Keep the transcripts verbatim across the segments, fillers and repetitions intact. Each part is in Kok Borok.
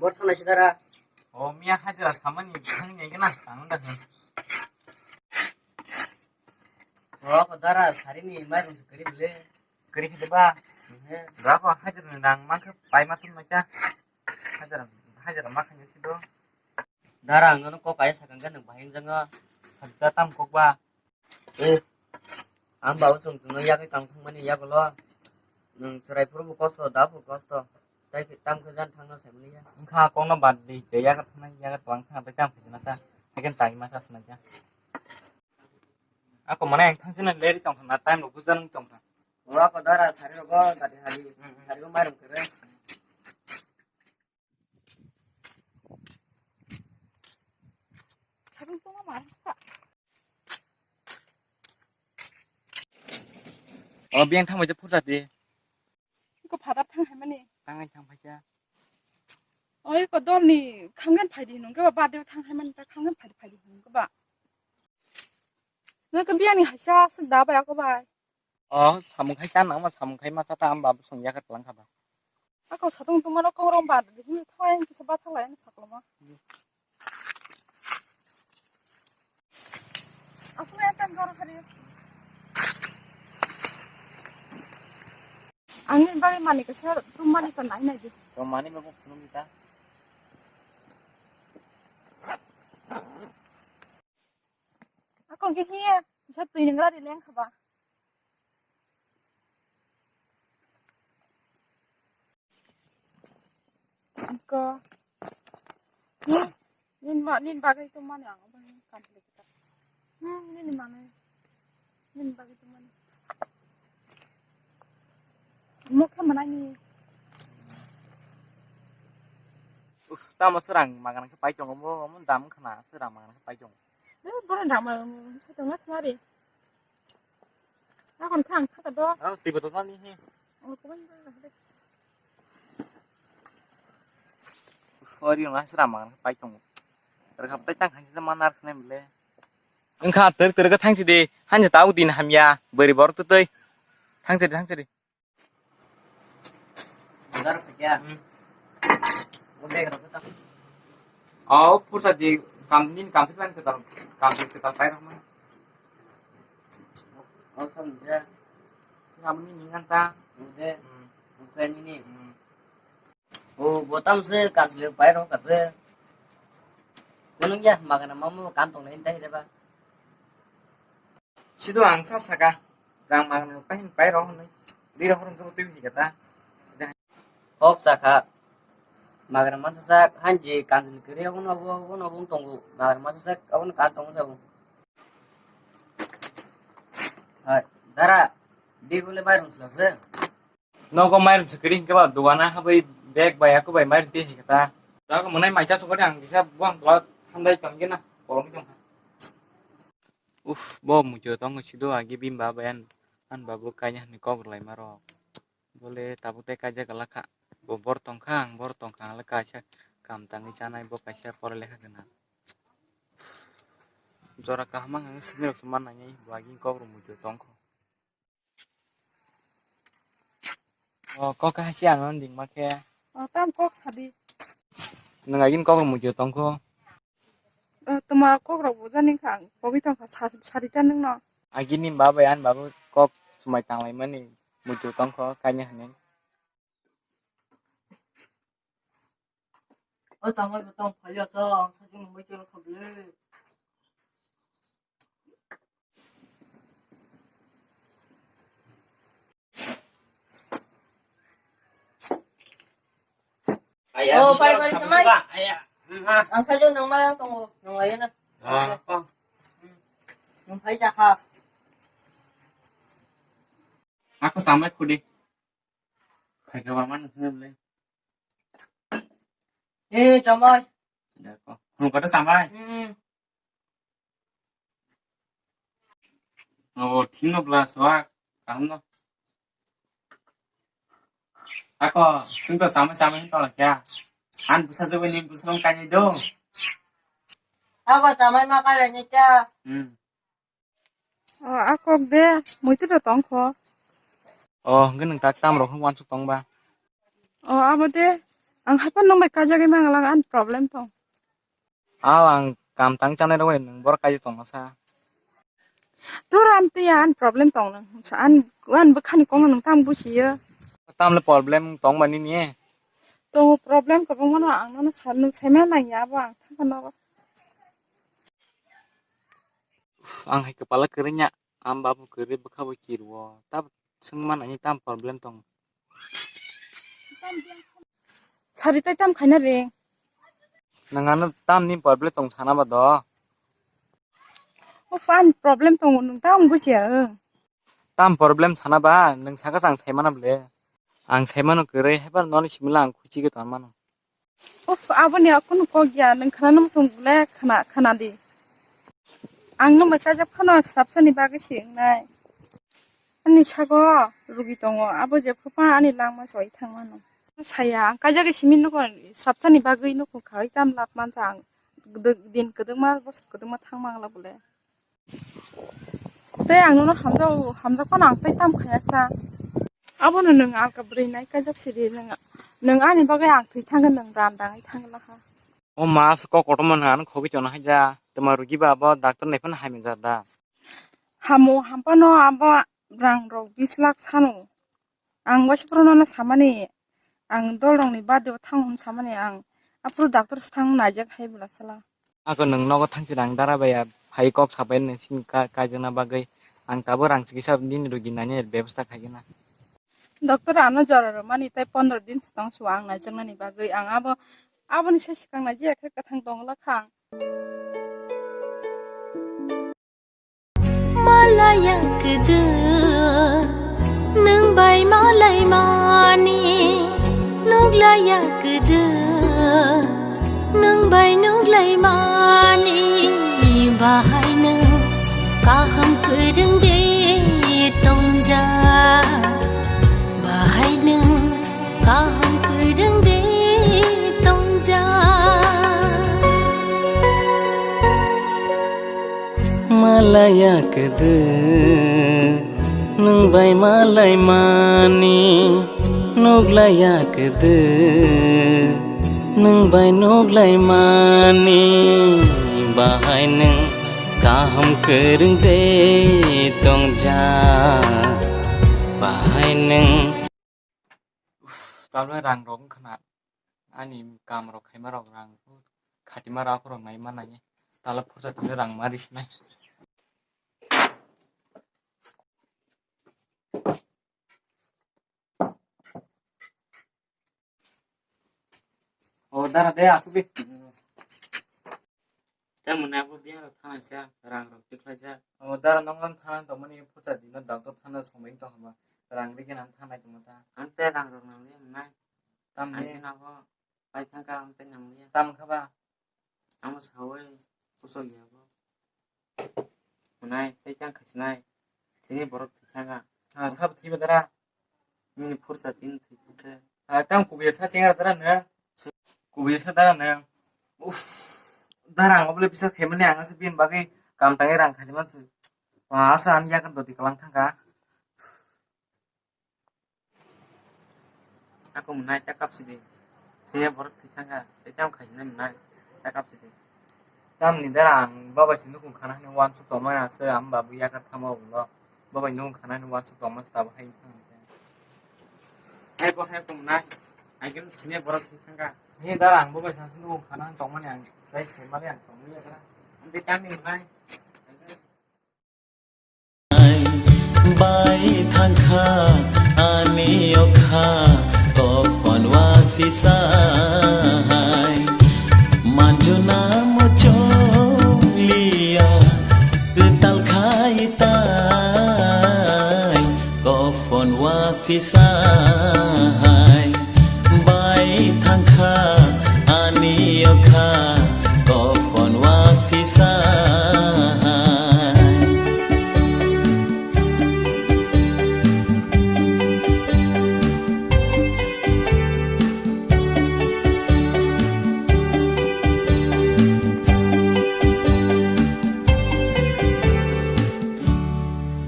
Bor thana si dara. O miya hajira samani thangni gana tang da hin. O ko dara sarini mai rung kari bile. Kari khide ba. He. Ra ko hajira nang mangkhe pai ma tun ma cha. Hajira, hajira ma khanya si do. Dara ang no ko pai sakang kan bahing janga. Hajira tam kok ba. Eh, ang ba usung tungno yak kang thangmani yak lo. Nung chwrai phuru bo kosto, da bo kosto. Tai khe tam khe jan thangna sai mani ya. Wngkha kokno bad di, je yak thangna yak twlang thangna bai tam khe masa. Haikhe tai masa swnai ya. Ako mane ang thangchina leri tong thangna time rok bujan tong thang. Wa ko dara sari rogo gadi hari. Hmm, hmm. Hari ko mairum kere. Sabun tongma ma sa. O biyang thang bai je phursa di. Ko phadar thang hai mani. Thang hai thang bai ja. Oi ko dol ni khamgan phai di nung ke ba, ba de thang hai mani ta khamgan phai di phai di nung ke ba. Nung ke biyang ni haisa sik da ba ya ko bai. O samung khai cha nangma, samung khai ma cha ta, am ba bwswng yak twlang kha ba. Ako satung tungma no kok rong ba de hini thai kisa ba thalai ani saklo ma. Asuk ya tan gor khari. Ani bagwi mani kisa tum mani ko nai nai di. To mani ba ko phunum di ta. Akon ke hiye, bisa twi nang rari leng khaba. Ko. Ni, nin ma, nin bagai to mani ang, abang kan le kita. Hmm, nin mani. Nin bagai to mani. Mokhe manani. Uf, tamo srang magan khe pai tongo mo, mo dam khna srang magan khe pai tongo. Eh, borok dam magan khe pai tongo sari. Akon khang khata do. Ah, tiba to nani he. Oh, kuban do. Uf, ori ma srang magan khe pai tongo. Rkhap tai tang khan se manar sne mile. Wngkha twrwk twrwk khe thangsi di, hanja tabuk din hamya, bwrwi borok twtwi. Thangsi di, thangsi di. Bazar khaikya. Hmm. O bag rok khe tam. O phursa di kam, nini kam thwi mani kwtal, kam thwi kwtal pai rok mani. O sam je. Nini ningan ta. O je. Hmm. O khe nini. Hmm. O, bo tamse kanchwlwi pairok kase. Kunung ya, magana mamu kan tongnai hintai reba. Sido ang sa saka, rang magana rok tahin pairok hinwi. Biro horong kebo twi hikata. Kok chakha. Magana mansa sak, hanji kanchwlwi kwrwi abono, abono, abono tongo. Magana mansa sak, abono kan tongo sabo. Hai, dara, bigule mairung sase. Nogo mairum se kwrwi hinkhe ba dogana habwi bag bai ako bai mairum twi hinkhe ta. Jaga mwnai mai cha sokori ang kisa buang tongla thandai tongkhe na kolomwi tongkha. Uf, bo muitu tongkhe sido agi bini ba bai an, an babu kaina hinwi kok rwlai maro. Bole tabuk tei kaijak glak kha. Bo bor tongkha ang, bor tongkha ang le kaisa kam tangwi chanai, bo kaisa pora lekha gwnang. Jora kaham ang swngwi rok se mannai bo agi kok rw muitu tongkho. O, kok kaha se ano ding ma khe. O, tam kok sadi. Nwng agin kok rw muitu tongkho. O, tuma kok rok bo jani kha, kogwi tongkha, sa-, sadi ta nwngno. Agini ba bai ani babu kok sumai tanglai mani muitu tongkho, kanya hinwi. O tangwi bo tong phai ya cha, ang sajung nungbai tero kha bwle. Aya, oh, bisa pai, pai, bisa, samai. Bisa, aya. Hmm, ah. Ang sajung nungbai tongo, nungbai na. Ah, oh. Nungbai cha kha. Ako samai khudi. Phaikha ba mano thangwi bwle. Eh, chamai. Dako. Hunu kata samai. Hmm. Oh, thino bla swak. Kaham no. Ako, sungto samai samai hwn tongla kya? An busa jogoi ni busa long kani do. Ako chamai ma kala ni kya? Hmm. O, a kok de, muitu da tong kho. O, hwnkhe nwng tak tam rok hwn wansuk tong ba? O, abo de, Ang haiphano nwng bai kaijagwi mangala, ani problem tong. Aw, ang kam tang chanai rok bai nwng borok kaijak tongma sa. Tor ani twi ani problem tong nwng sa, ani, ani bwkhani kokno nwng tamo busiyo. Tamle problem tong ba nini? Tongo problem kwbangma no, ang nono sa, nwng saima nangya abo, ang thangkha nogo. Ang hai kwpala kwrwngya, ang babu kwrwi bwkha bo kirwo. Tab swngma nangni tam problem tong. Sari tai tam khaina ring. Nwng ano tamni problem tong sana ba do? O fan problem tongo, nwng tam bujiya, o. Tam problem sana ba, nwng saka chang saimana ble. Ang saimano kwrwi, haibar noni simila ang khuchi khe tongmano. Uf, aboni kunu kok ya, nwng khwnana muchung le khwna, khwna di. Ang nwng bai kaijak phano swrapsani bagwi se wngnai. Ani sago rugi tongo, abo jephru phano ani langma soi thangmano. Saya, ang kaijagwi simi nugo swrapsani bagwi nugo khai tam lab mansa ang. Din kwdwkma, bosor kwdwkma thang mangla bole. Tei ang nono hamjao, hamjak phano ang tei tam khaya kha. Abono nwng alka bwrwi nai kaijak sidi, nwng, nwng ani bagwi ang thwi thangwi nwng ran rangwi thangwi lakha. O ma, se kok kotorma nwng ano khogwi tongna haida. Twma rugi ba abo doctor nai phano hamya jak da. Hamo hampano abo rang rok bis lakh sano. Ang waisa phuru nono samani, ang dol rokni birthday o thang hwn samani, ang aphuru doctor se thang naijak hai bwla sala. Ako nwng nogo thangchi rang dara baya phai kok sabai nwng sini ka-, kaijakna bagwi ang tabuk rang chikisa nini rugi nani bebostha khaigwna. Doctor ano jora rwmani tei pondro din se tong su ang naijaknani bagwi, ang abo, aboni se swkang naijakya khe kwthang tongla kha ang. Malaya kwdwk, nwng bai malai mani. Nuglaya kwdwk, nwng bai nuglai mani. Bahai nwng kaham kwrwng de tongja. Bahai nwng kaham kwrwng de tongja. Malaya kwdwk, nwng bai malai mani. Nuglaya kwdwk, nwng bai nuglai mani. Bahai nwng kaham kwrwng de tongja. Bahai nwng Uf, tabuk rang rok wngkha na. Ani kam rok khaima rok rang khatima rok rok nai ma nai. Tala phursa tuli rang ma ris nai. O dara de asuk di. Tei mwnai bo biyang rok thangnaisa, rang rok tikhlaijak. O dara nokno thana tongmani phursa dino doctor thana somai tong hama. Rang rikhe nang thangnai tongma ta. Ang tei rang rok nang liya mwnai. Tamni? Ang tei nabo pai thangkha ang tei nang liya. Tam kha ba? Amo sawi kusok ya bo. Mwnai tei tang khasinai. Thini borok thwi thangkha. Ha, sabo thwi ba dara? Nini phursa tin thwi thangkha. Ha, tang kubuya sa chengra dara nang? Kubuya sa dara nang? Uff, dara ang obole bisa khaimani ang asa bini bagwi kam tangwi rang khani mansu. Wa asa ani yakar doti kalang thangkha. Ako mwnai ta kapsi di. Thwiya borok thwi thangkha. Tei tamo khaisina mwnai ta kapsi di. Tamni dara ang babai se nukung khana hwnwi wansuk tongmani asa ang babu yakar thangma ulo. Babai nukung khana hwnwi wansuk tongma se tabuk hai thang. Hai bo hai ko mwnai. Hai khe thwiya borok thwi thangkha. Ni dara ang babai se nukung khana hwnwi tongmani ang sai se mali ang tongmani yakar. Ang tei tamni mwnai. Bai thangkha ani okha kophon wa phisai. Manjuna muchungliya kwtal khai tai kophon wa phisai. Bai thangkha ani okha kophon wa phisai.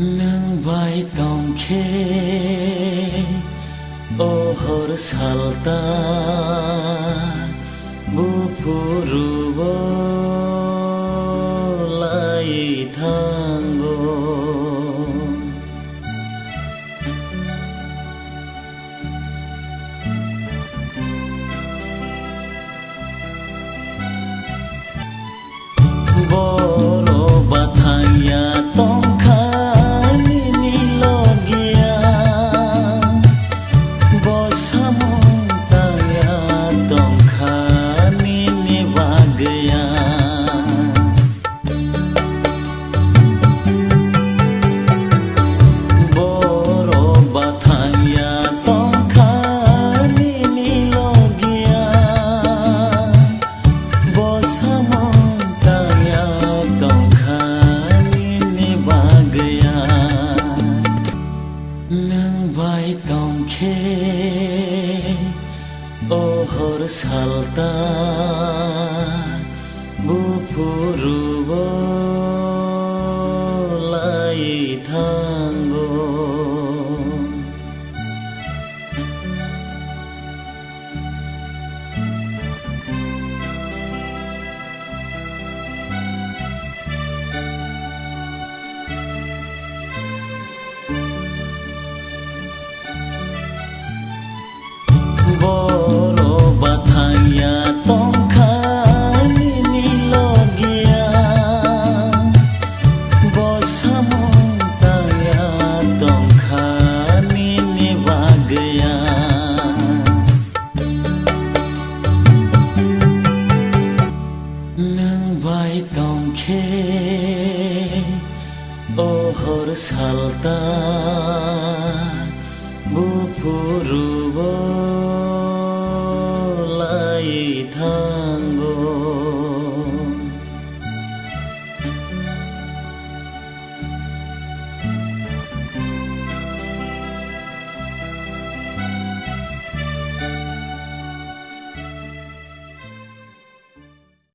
Nwng bai tongkhe Salta buphuru bo lai thango. Borok bathangya tongkha nini logia, bo samung tangya tongkha nini bagya. Borok bathangya tongkha nini logia, bo samung tangya tongkha nini bagya. Nwng bai tongkhe o hor salta buphuru bo lai thango. Borok bathangya tongkha nini logia, bo samung tangya tongkha nini bagya. Nwng bai tongkhe o hor salta buphuru bo